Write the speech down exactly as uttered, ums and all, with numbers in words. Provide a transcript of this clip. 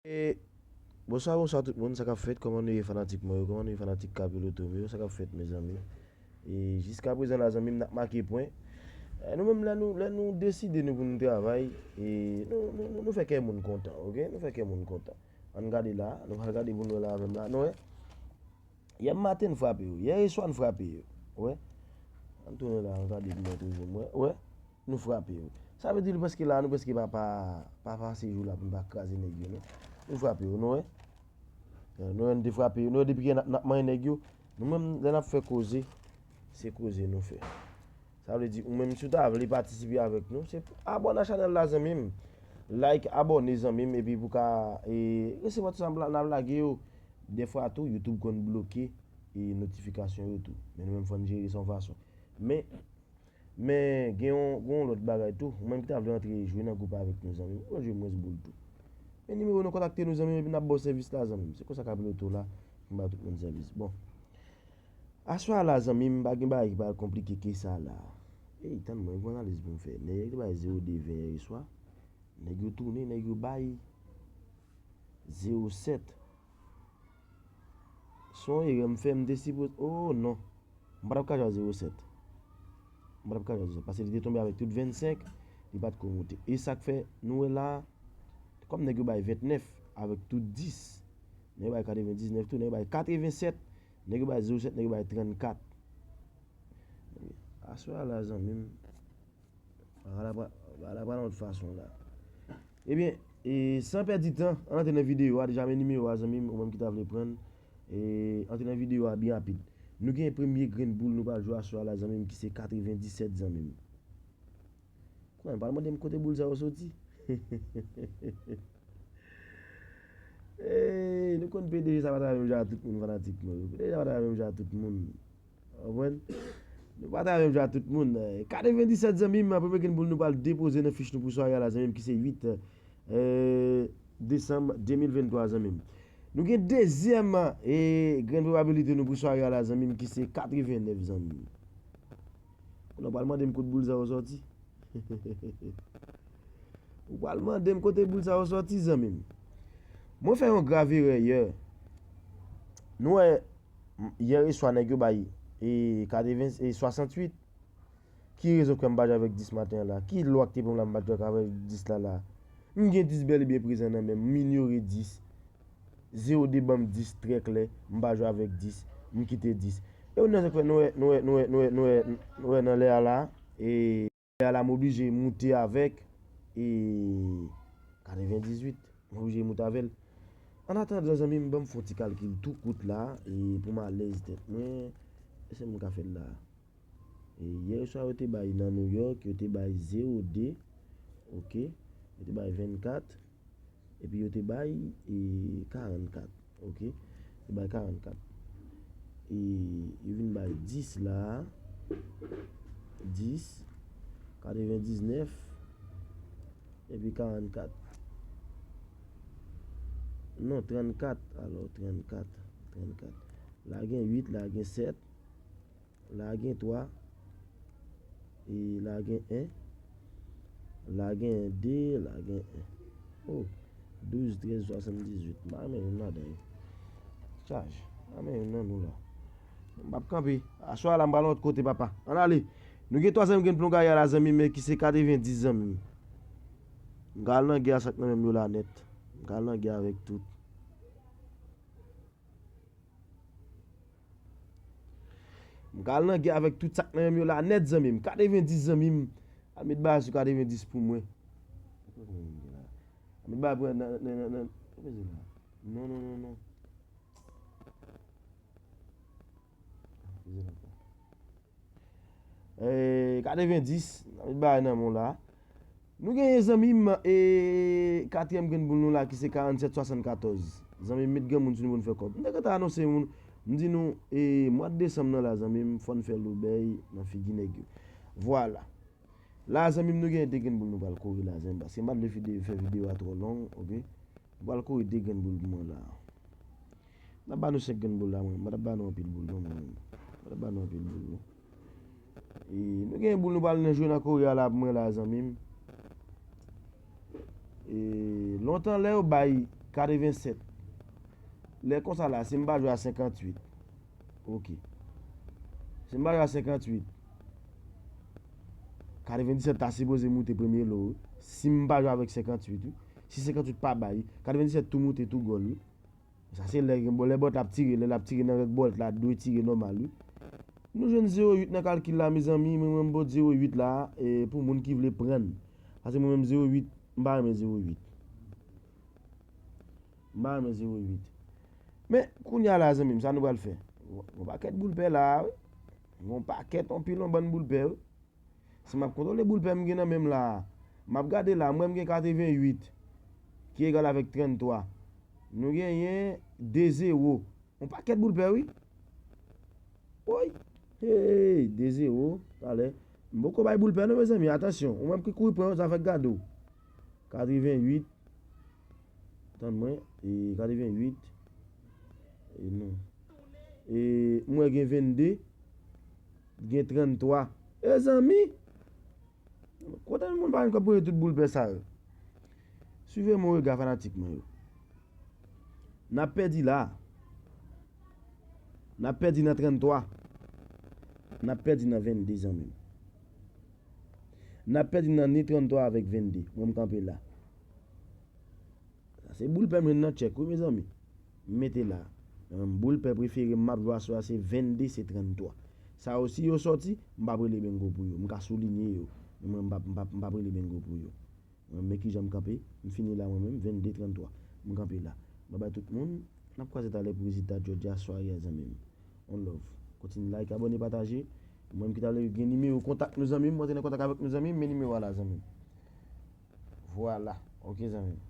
E, bonswa, bonswa tout moun, sa k ap fèt? Kòman nou ye, fanatik mwen yo? Kòman nou ye, fanatik Kapiloto m yo? Sa k ap fèt, mezanmi? E, jiskaprezan la, zanmi m, n ap make pwen. E, nou menm, lè nou, lè nou deside nou pou nou travay, e, nou, nou, nou, nou fè kè moun kontan, oke? Nou fè kè moun kontan. Ann gade la, nou pral gade pou nou wè la avè m la, nou wè? Yè maten n frape yo, yè swa n frape yo, wè? Ann tounen la, ann gade pou mwen toujou, mwen, wè? Nou frape yo. Sa vle di nou prèske la, nou prèske pa, pa, pa pase jou la pou n pa kraze nèg yo, non. Nou frape yo, nou wè? Eh, nou wè n te frape yo, nou wè depi yè n ap, n ap manyen nèg yo. Nou menm, lè n ap fè koze, se koze nou fè. Sa vle di, ou menm, si w ta vle patisipe avèk nou, se abòne a chanèl la, zanmi m. Like, abòne, zanmi m, epi pou ka, e, resevwa tout sa n ap la-, n ap lage yo. Dèfwa tou, YouTube konn bloke, e, notifikasyon yo tou. Men nou menm, fò n jere sa yon fason. Men, men, gen yon, gen yon lòt bagay tou. Ou menm ki ta vle antre jwe nan gwoup avèk nou, zanmi m, ou jwe mwens boul tou. Men nimewo nou, kontakte nou, zanmi m, epi n ap ba w sèvis la, zanmi m. Se konsa Kapiloto la, m ba tout moun sèvis. Bon. Aswè a la, zanmi m, pa gen bagay ki pa konplike ke sa la. Ey, tann mwen, yon analiz pou m fè. Nèg yo te bay zewo de ven yè swa. Nèg yo tounen, nèg yo bay zewo sèt. Se yon erè m fè, m te sipoze, oh non. M pa t ap ka jwe a zewo sèt. M pa t ap ka jwe a zewo sèt. Paske li te tonbe avèk tout vennsenk, li pa t ko monte. E sa k fè, nou wè la, kòm nèg yo bay ventnèf avèk tout dis, nèg yo bay katrevendiznèf tou, nèg yo bay katrevensèt, nèg yo bay zewo sèt, nèg yo bay trannkat. Aswè a la, zanmi m, bagay la pra-, bagay la pral yon lòt fason la. Ebyen, e, san pèdi tan, ann antre nan videyo a, deja men nimewo a, zanmi m, ou menm ki ta vle pran l, e, antre nan videyo a byen rapid. Nou gen premye grenn boul nou pral jwe aswè a la, zanmi m, ki se katrevendiset, zanmi m. Kounya, pa al mande m kote boul sa yo soti. Ey, nou konn P D G sa pa travay menm jan ak tout moun, fanatik mwen yo. P D G sa pa travay menm jan ak tout moun. Ou konprann? Nou pa travay menm jan ak tout moun. Eh, katrevendiset, zanmi m, premye grenn boul nou pral depoze nan fich nou pou sware a la, zanmi m, ki se uit, eh, desanm de mil venntwa, zanmi m. Nou gen dezyèm, eh, grenn pwobabilite nou pou sware a la, zanmi m, ki se katrevennèf, zanmi m. Kounye a w pral mande m kot boul sa yo soti. Ou pral mande m kote boul sa yo soti, zanmi m. Mwen fè yon grav erè yè. Nou wè, m, yè swa nèg yo bay, e, katreven, e, swasanntuit. Ki rezon k fè m pa jwe avèk dis maten an la? Ki lwa k te ban m la m pa t jwe avèk dis la la? M gen dis bèl e byen prezan nan men m, m inyore dis. Zewo de ban m dis trè klè, m pa jwe avèk dis, m kite dis. E ou nan sa k fè nou wè, nou wè, nou wè, nou wè, nou wè, nou wè nan lè a la, e lè a la m oblije moute avèk, e katrevendizuit, m oblije moute avè l. Annatandan, zanmi m, ban m fè yon ti kalkil tou kout la, e pou m alèz tèt mwen, èske m ka fè l la? E yè swa yo te bay nan New York, yo te bay zewo de, oke, yo te bay vennkat, epi yo te bay, e, karannkat, oke, yo te bay karannkat. E yo vin bay dis la, dis, katrevendiznèf, epi karannkat. Non, trannkat, alò, trannkat, trannkat. La gen uit, la gen sèt. La gen twa. E la gen en. La gen de, la gen en. Oh, douz, trèz, swasanndizuit. M pa renmen youn ladan yo. Chaj. M pa renmen youn nan nou la. M p ap kanpe. Aswè a la, m pral yon lòt kote, papa. Ann ale. Nou gen twazyèm grenn plon gaye a la, zanmi m, ki se katrevendis, zanmi m. M ka al nan gè a sa k nan men m yo la nèt. M ka al nan gè avèk tout. M ka al nan gè avèk tout sa k nan men m yo la nèt, zanmi m. Katrevendis, zanmi m. Al met bagay sou katrevendis pou mwen. Al met bagay pou mwen nan, nan, nan, nan. Non, non, non, non. Eh, katrevendis, n ap met bagay nan men w la. Nou genyen, zanmi m, eh, katriyèm grenn boul nou la ki se karannsèt swasannkatòz. Zanmi m, met granmoun sou nou pou n fè kòb. M te gentan anonse moun, m di nou, eh, mwa desanm nan la, zanmi m, fò n fè lobèy nan figi nèg yo. Vwala. La, zanmi m, nou genyen de grenn boul nou pral kore la, zanmi m, paske m pa t vle fide-, fè videyo a twò long, oke? Nou pral kore de grenn boul pou mwen la. M ap ba nou senk grenn boul la, mwen. M pa t ap ba nou anpil boul, non, mwen. M pa t ap ba nou anpil boul, non. E, nou gen boul nou pral nan jwe nan kore a la pou mwen la, zanmi m. E, lontan lè yo bay, Katrevennsèt. Lè konsa la, si m pa jwe a senkantuit. Ok. Si m pa jwe a senkantuit. Katrevenndisèt ta sipoze moute premye lo, wi. Si m pa jwe avèk senkantuit, wi. Si senkantuit pa bay, katrevenndisèt tou moute, tou gòl, wi. Sa se lè gen bòl, lè bòt la ap tire, lè l ap tire nan règ bòt la, dwe tire nòmal, wi. Nou jwenn zewo uit nan kalkil la, mezanmi, mwen, mwen, m pot zewo uit la, e, pou moun ki vle prann. Paske mwen menm, zewo uit, m pa renmen zewo uit. M pa renmen zewo uit. Men, kounye a la, zanmi m, sa nou pral fè? Gon pakèt boul pè la, wi. Gon pakèt, on pil, on bann boul pè, wi. Si m ap kontwole boul pè m gen nan men m la a, m ap gade la, m wè m gen katrevenn uit, ki egal avèk tranntwa. Nou genyen de zewo. On pakèt boul pè, wi. Woy! Hey, de zewo, talè. M poko bay boul pè non, mezanmi, atansyon. Ou menm ki kouri pran yo, sa fèk gade w. Katrevenn uit. Tann mwen, e katrevenn uit. E non. E mwen gen vennde, gen tranntwa. E zanmi! Kote moun pa vin kòb pou tout boul pè sa yo? Swive mon rega fanatik mwen yo. N ap pèdi la. N ap pèdi nan tranntwa. N ap pèdi nan vennde, zanmi m. N ap pèdi nan ni tranntwa avèk vennde. Mwen m kanpe la. Sa se boul pè m jwenn nan tchèk, wi, mezanmi. M mete la. Mwen menm, boul pè prefere m m ap jwe aswè a se vennde, se tranntwa. Sa yo, si yo sòti, m p ap rele bengo pou yo. M ka soulinye yo. Men mwen, m p ap, m p ap, m p ap rele bengo pou yo. Mwen, men kijan m kanpe, m fini la mwen menm, vennde tranntwa. M kanpe la. Babay tout moun, n ap kwaze talè pou rezilta Georgia aswè a, zanmi m. On love. Kontinye like, abòne, pataje. Mwen menm ki talè gen nimewo kontak nou, zanmi m, mwen te nan kontak avèk nou, zanmi m, men nimewo a la, zanmi m. Vwala. Ok, zanmi m.